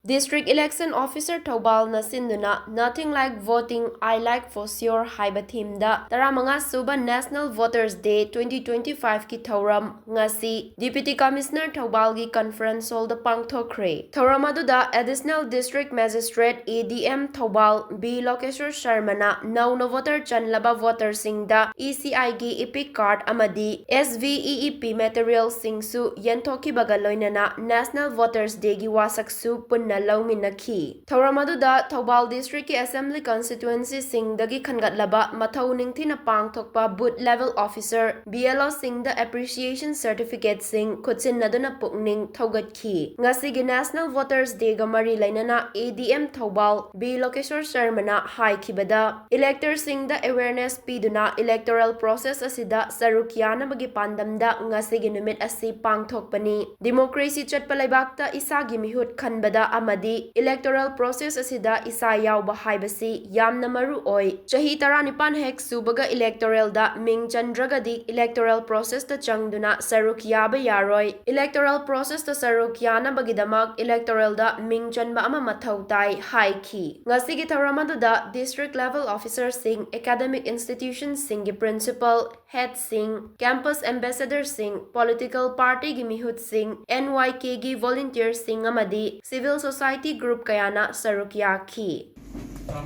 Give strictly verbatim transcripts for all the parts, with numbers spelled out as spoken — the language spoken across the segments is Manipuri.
District Election Officer ꯊꯧꯕꯥꯜꯅ ꯁꯤꯟꯗꯨꯅ Nothing Like Voting, I Like For Sure ꯍꯥꯏꯕ themeꯗ ꯇꯔꯥꯃꯉꯥ ꯁꯨꯕ National Voters Day twenty twenty-five ꯀꯤ ꯊꯧꯔꯝ ꯉꯁꯤ Deputy Commissioner ꯊꯧꯕꯥꯜꯒꯤ conference hallꯗ ꯄꯥꯡꯊꯣꯛꯈ꯭ꯔꯦ꯫ ꯊꯧꯔꯝ ꯑꯗꯨꯗ Additional District Magistrate, A D M, Thoubal B ꯂꯣꯀꯦꯁꯣꯔ ꯁꯔꯃꯅ ꯅꯧꯅ voter ꯆꯟꯂꯕ voterꯁꯤꯡꯗ E C I ꯒꯤ EPIC card ꯑꯃꯗꯤ S V E E P materialꯁꯤꯡꯁꯨ ꯌꯦꯟꯊꯣꯛꯈꯤꯕꯒ ꯂꯣꯏꯅꯅ National Voters Dayꯒꯤ ꯋꯥꯁꯛꯁꯨ ꯄꯨꯟꯅ ꯂꯧꯃꯤꯟꯅꯈꯤ꯫ ꯊꯧꯔꯝ ꯑꯗꯨꯗ ꯊꯧꯕꯥꯜ districtꯀꯤ assembly constituencyꯁꯤꯡꯗꯒꯤ ꯈꯟꯒꯠꯂꯕ ꯃꯊꯧ ꯅꯤꯡꯊꯤꯅ ꯄꯥꯡꯊꯣꯛꯄ booth level officer, B L Oꯁꯤꯡꯗ appreciation certificateꯁꯤꯡ ꯈꯨꯠꯁꯤꯟꯅꯗꯨꯅ ꯄꯨꯛꯅꯤꯡ ꯊꯧꯒꯠꯈꯤ꯫ ꯉꯁꯤꯒꯤ National Voters Dayꯒ ꯃꯔꯤ ꯂꯩꯅꯅ A D M Thoubal B ꯂꯣꯀꯦꯁꯣꯔ ꯁꯔꯃꯅ ꯍꯥꯏꯈꯤꯕꯗ, electorꯁꯤꯡꯗ awareness ꯄꯤꯗꯨꯅ electoral process ꯑꯁꯤꯗ ꯁꯔꯨꯛ ꯌꯥꯅꯕꯒꯤ ꯄꯥꯟꯗꯝꯗ ꯉꯁꯤꯒꯤ ꯅꯨꯃꯤꯠ ꯑꯁꯤ ꯄꯥꯡꯊꯣꯛꯄꯅꯤ꯫ Democracy ꯆꯠꯄ ꯂꯩꯕꯥꯛꯇ ꯏꯁꯥꯒꯤ ꯃꯤꯍꯨꯠ ꯈꯟꯕꯗ ꯑꯃꯗꯤ electoral process ꯑꯁꯤꯗ ꯏꯁꯥ ꯌꯥꯎꯕ ꯍꯥꯏꯕꯁꯤ ꯌꯥꯝꯅ ꯃꯔꯨ ꯑꯣꯏ꯫ ꯆꯍꯤ ꯇꯔꯥꯅꯤꯄꯥꯟ ꯍꯦꯛ ꯁꯨꯕꯒ electoralꯗ ꯃꯤꯡ ꯆꯟꯗ꯭ꯔꯒꯗꯤ electoral processꯇ ꯆꯪꯗꯨꯅ ꯁꯔꯨꯛ ꯌꯥꯕ ꯌꯥꯔꯣꯏ꯫ Electoral processꯇ ꯁꯔꯨꯛ ꯌꯥꯅꯕꯒꯤꯗꯃꯛ electoralꯗ ꯃꯤꯡ ꯆꯟꯕ ꯑꯃ ꯃꯊꯧ ꯇꯥꯏ ꯍꯥꯏꯈꯤ꯫ ꯉꯁꯤꯒꯤ ꯊꯧꯔꯝ ꯑꯗꯨꯗ district level officerꯁꯤꯡ, academic institutionꯁꯤꯡꯒꯤ principal, headꯁꯤꯡ, campus ambassadorꯁꯤꯡ, political partyꯒꯤ ꯃꯤꯍꯨꯠꯁꯤꯡ, N Y Kꯒꯤ volunteerꯁꯤꯡ ꯑꯃꯗꯤ civil society group ꯀꯌꯥꯅ ꯁꯔꯨꯛ ꯌꯥꯈꯤ꯫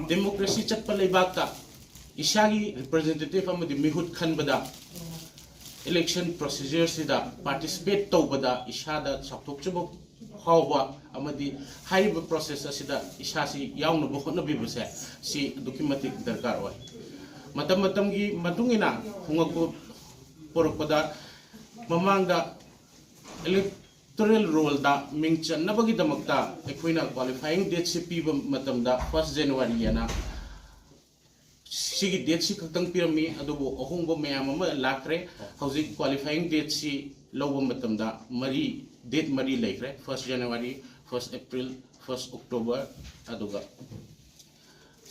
Democracy ꯆꯠꯄ ꯂꯩꯕꯥꯛꯇ ꯏꯁꯥꯒꯤ representative ꯑꯃꯗꯤ ꯃꯤꯍꯨꯠ ꯈꯟꯕꯗ election procedureꯁꯤꯗ participate ꯇꯧꯕꯗ ꯏꯁꯥꯗ ꯆꯥꯎꯊꯣꯛꯆꯕ ꯐꯥꯎꯕ ꯑꯃꯗꯤ ꯍꯥꯏꯔꯤꯕ process ꯑꯁꯤꯗ ꯏꯁꯥꯁꯤ ꯌꯥꯎꯅꯕ ꯍꯣꯠꯅꯕꯤꯕꯁꯦ ꯁꯤ ꯑꯗꯨꯛꯀꯤ ꯃꯇꯤꯛ ꯗꯔꯀꯥꯔ ꯑꯣꯏ꯫ ꯃꯇꯝ ꯃꯇꯝꯒꯤ ꯃꯇꯨꯡ ꯏꯟꯅ ꯍꯣꯡꯂꯛꯄ ꯄꯨꯔꯛꯄꯗ ꯃꯃꯥꯡꯗ electoral rollꯗ ꯃꯤꯡ ꯆꯟꯅꯕꯒꯤꯗꯃꯛꯇ ꯑꯩꯈꯣꯏꯅ qualifying dateꯁꯤ ꯄꯤꯕ ꯃꯇꯝꯗ first January ꯑꯅ ꯁꯤꯒꯤ dateꯁꯤ ꯈꯛꯇꯪ ꯄꯤꯔꯝꯃꯤ, ꯑꯗꯨꯕꯨ ꯑꯍꯣꯡꯕ ꯃꯌꯥꯝ ꯑꯃ ꯂꯥꯛꯈ꯭ꯔꯦ꯫ ꯍꯧꯖꯤꯛ qualifying dateꯁꯤ ꯂꯧꯕ ꯃꯇꯝꯗ ꯃꯔꯤ, date ꯃꯔꯤ ꯂꯩꯈ꯭ꯔꯦ, first January, first April, first October, ꯑꯗꯨꯒ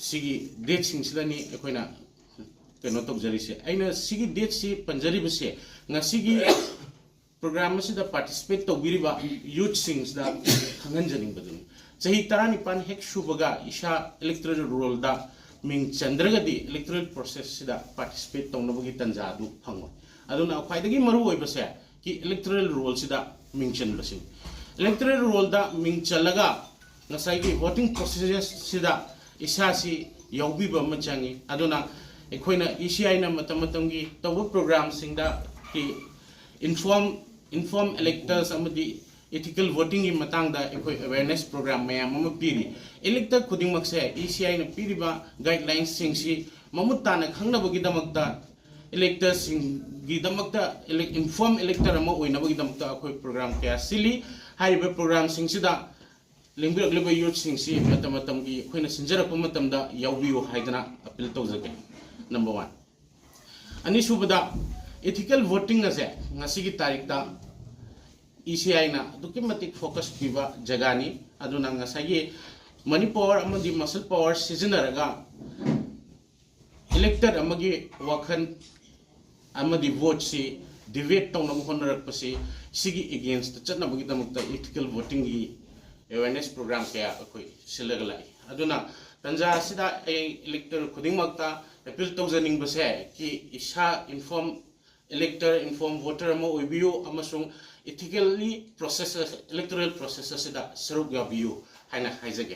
ꯁꯤꯒꯤ dateꯁꯤꯡꯁꯤꯗꯅꯤ ꯑꯩꯈꯣꯏꯅ ꯀꯩꯅꯣ ꯇꯧꯖꯔꯤꯁꯦ꯫ ꯑꯩꯅ ꯁꯤꯒꯤ dateꯁꯤ ꯄꯟꯖꯔꯤꯕꯁꯦ ꯉꯁꯤꯒꯤ program ꯑꯁꯤꯗ participate ꯇꯧꯕꯤꯔꯤꯕ youthꯁꯤꯡꯁꯤꯗ ꯈꯪꯍꯟꯖꯅꯤꯡꯕꯗꯨꯅꯤ꯫ ꯆꯍꯤ ꯇꯔꯥꯅꯤꯄꯥꯟ ꯍꯦꯛ ꯁꯨꯕꯒ ꯏꯁꯥ electoral rollꯗ ꯃꯤꯡ ꯆꯟꯗ꯭ꯔꯒꯗꯤ electoral processꯁꯤꯗ participate ꯇꯧꯅꯕꯒꯤ ꯇꯥꯟꯖꯥ ꯑꯗꯨ ꯐꯪꯉꯣꯏ꯫ ꯑꯗꯨꯅ ꯈ꯭ꯋꯥꯏꯗꯒꯤ ꯃꯔꯨ ꯑꯣꯏꯕꯁꯦ ꯀꯤ electoral rollꯁꯤꯗ ꯃꯤꯡ ꯆꯟꯕꯁꯤꯅꯤ꯫ Electoral rollꯗ ꯃꯤꯡ ꯆꯜꯂꯒ ꯉꯁꯥꯏꯒꯤ voting processꯁꯤꯗ ꯏꯁꯥꯁꯤ ꯌꯥꯎꯕꯤꯕ ꯑꯃ ꯆꯪꯉꯤ꯫ ꯑꯗꯨꯅ ꯑꯩꯈꯣꯏꯅ ꯏ ꯁꯤ ꯑꯥꯏꯅ ꯃꯇꯝ ꯃꯇꯝꯒꯤ ꯇꯧꯕ programꯁꯤꯡꯗ ꯀꯤ inform inform electors ꯑꯃꯗꯤ ethical votingꯒꯤ ꯃꯇꯥꯡꯗ ꯑꯩꯈꯣꯏ awareness program ꯃꯌꯥꯝ ꯑꯃ ꯄꯤꯔꯤ꯫ Elector ꯈꯨꯗꯤꯡꯃꯛꯁꯦ ꯏ ꯁꯤ ꯑꯥꯏꯅ ꯄꯤꯔꯤꯕ guidelinesꯁꯤꯡꯁꯤ ꯃꯃꯨꯠ ꯇꯥꯅ ꯈꯪꯅꯕꯒꯤꯗꯃꯛꯇ electorꯁꯤꯡꯒꯤꯗꯃꯛꯇ elec- inform elector ꯑꯃ ꯑꯣꯏꯅꯕꯒꯤꯗꯃꯛꯇ ꯑꯩꯈꯣꯏ program ꯀꯌꯥ ꯁꯤꯜꯂꯤ꯫ ꯍꯥꯏꯔꯤꯕ programꯁꯤꯡꯁꯤꯗ ꯂꯦꯡꯕꯤꯔꯛꯂꯤꯕ youthꯁꯤꯡꯁꯤ ꯃꯇꯝ ꯃꯇꯝꯒꯤ ꯑꯩꯈꯣꯏꯅ ꯁꯤꯟꯖꯔꯛꯄ ꯃꯇꯝꯗ ꯌꯥꯎꯕꯤꯌꯨ ꯍꯥꯏꯗꯅ appeal ꯇꯧꯖꯒꯦ꯫ Number one꯫ ꯑꯅꯤꯁꯨꯕꯗ, ethical voting ꯑꯁꯦ ꯉꯁꯤꯒꯤ ꯇꯥꯔꯤꯛꯇ ꯏ ꯁꯤ ꯑꯥꯏꯅ ꯑꯗꯨꯛꯀꯤ ꯃꯇꯤꯛ focus ꯄꯤꯕ ꯖꯒꯥꯅꯤ꯫ ꯑꯗꯨꯅ ꯉꯁꯥꯏꯒꯤ money power ꯑꯃꯗꯤ muscle power ꯁꯤꯖꯤꯟꯅꯔꯒ elector ꯑꯃꯒꯤ ꯋꯥꯈꯜ ꯑꯃꯗꯤ voteꯁꯤ divert ꯇꯧꯅꯕ ꯍꯣꯠꯅꯔꯛꯄꯁꯤ, ꯁꯤꯒꯤ againstꯇ ꯆꯠꯅꯕꯒꯤꯗꯃꯛꯇ ethical votingꯒꯤ awareness program ꯀꯌꯥ ꯑꯩꯈꯣꯏ ꯁꯤꯜꯂꯒ ꯂꯥꯛꯏ꯫ ꯑꯗꯨꯅ ꯇꯥꯟꯖꯥ ꯑꯁꯤꯗ ꯑꯩ elector ꯈꯨꯗꯤꯡꯃꯛꯇ appeal ꯇꯧꯖꯅꯤꯡꯕꯁꯦ ꯀꯤ ꯏꯁꯥ inform elector, inform voter ꯑꯃ ꯑꯣꯏꯕꯤꯌꯨ ꯑꯃꯁꯨꯡ ethically process, electoral process ꯑꯁꯤꯗ ꯁꯔꯨꯛ ꯌꯥꯕꯤꯌꯨ ꯍꯥꯏꯅ ꯍꯥꯏꯖꯒꯦ꯫